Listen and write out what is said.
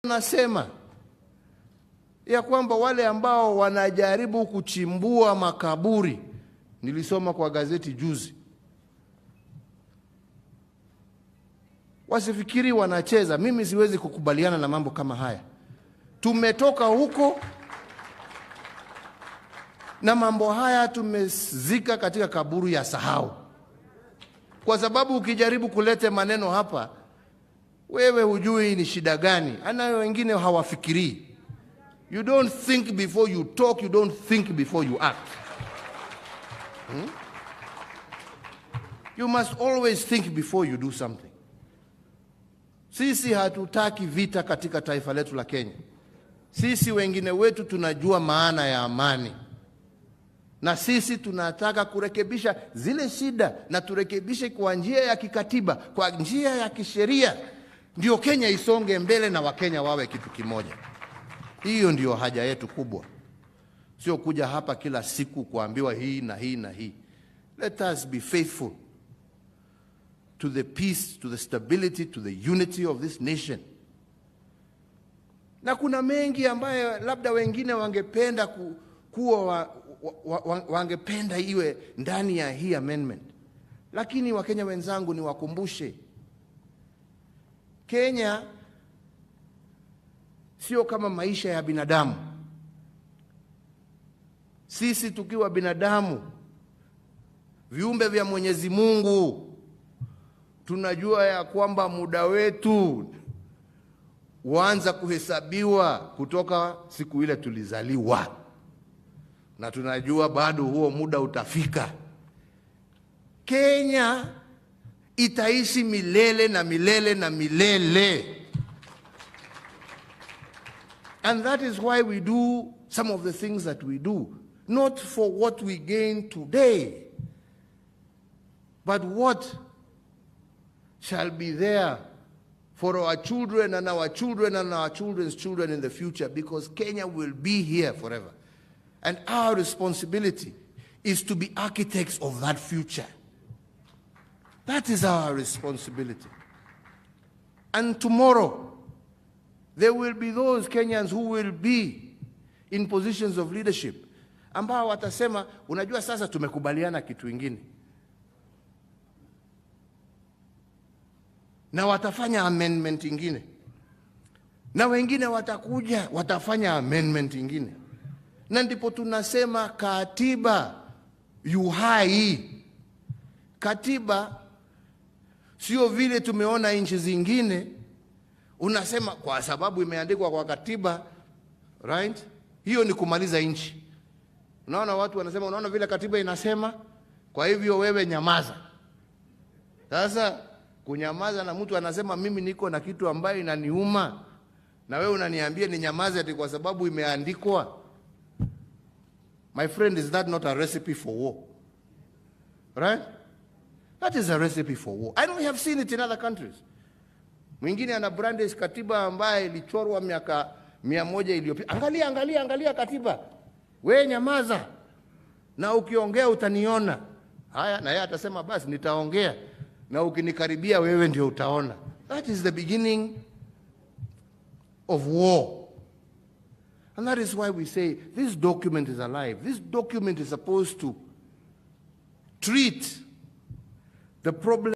Nasema ya kwamba wale ambao wanajaribu kuchimbua makaburi, nilisoma kwa gazeti juzi, wasifikiri wanacheza. Mimi siwezi kukubaliana na mambo kama haya. Tumetoka huko na mambo haya tumezika katika kaburi ya sahau, kwa sababu ukijaribu kulete maneno hapa, wewe hujui ni shida gani anayo, wengine hawafikirii. You don't think before you talk, you don't think before you act. You must always think before you do something. Sisi hatutaki vita katika taifa letu la Kenya. Sisi wengine wetu tunajua maana ya amani, na sisi tunataka kurekebisha zile shida, na turekebishe kwa njia ya kikatiba, kwa njia ya kisheria, ndio Kenya isonge mbele na Wakenya wawe kitu kimoja. Hiyo ndio haja yetu kubwa, sio kuja hapa kila siku kuambiwa hii na hii na hii. Let us be faithful to the peace, to the stability, to the unity of this nation. Na kuna mengi ambayo labda wengine wangependa kuwa wangependa iwe ndani ya hii amendment, lakini Wakenya wenzangu, niwakumbushe, Kenya sio kama maisha ya binadamu. Sisi tukiwa binadamu, viumbe vya Mwenyezi Mungu, tunajua ya kwamba muda wetu huanza kuhesabiwa kutoka siku ile tulizaliwa, na tunajua bado huo muda utafika. Kenya itaishi milele na milele na milele. And that is why we do some of the things that we do, not for what we gain today, but what shall be there for our children and our children and our children's children in the future, because Kenya will be here forever. And our responsibility is to be architects of that future. That is our responsibility. And tomorrow, there will be those Kenyans who will be in positions of leadership ambao watasema, unajua sasa tumekubaliana kitu ingine, na watafanya amendment ingine, na wengine watakuja watafanya amendment ingine, na ndipo tunasema katiba yuhai. Katiba sio vile tumeona nchi zingine, unasema kwa sababu imeandikwa kwa katiba, right? Hiyo ni kumaliza nchi. Unaona watu wanasema, unaona vile katiba inasema, kwa hivyo wewe nyamaza. Sasa kunyamaza na mtu anasema mimi niko na kitu ambayo inaniuma, na wewe unaniambia ninyamaze ati kwa sababu imeandikwa. My friend, is that not a recipe for war? Right? That is a recipe for war. And we have seen it in other countries. Mwingine ana brandish katiba ambaye ilichorwa miaka 100 iliyopita. Angalia, angalia, angalia katiba. We nyamaza. Na ukiongea utaniona. Haya, na yeye atasema basi nitaongea. Na ukinikaribia wewe ndio utaona. That is the beginning of war. And that is why we say this document is alive. This document is supposed to treat the problem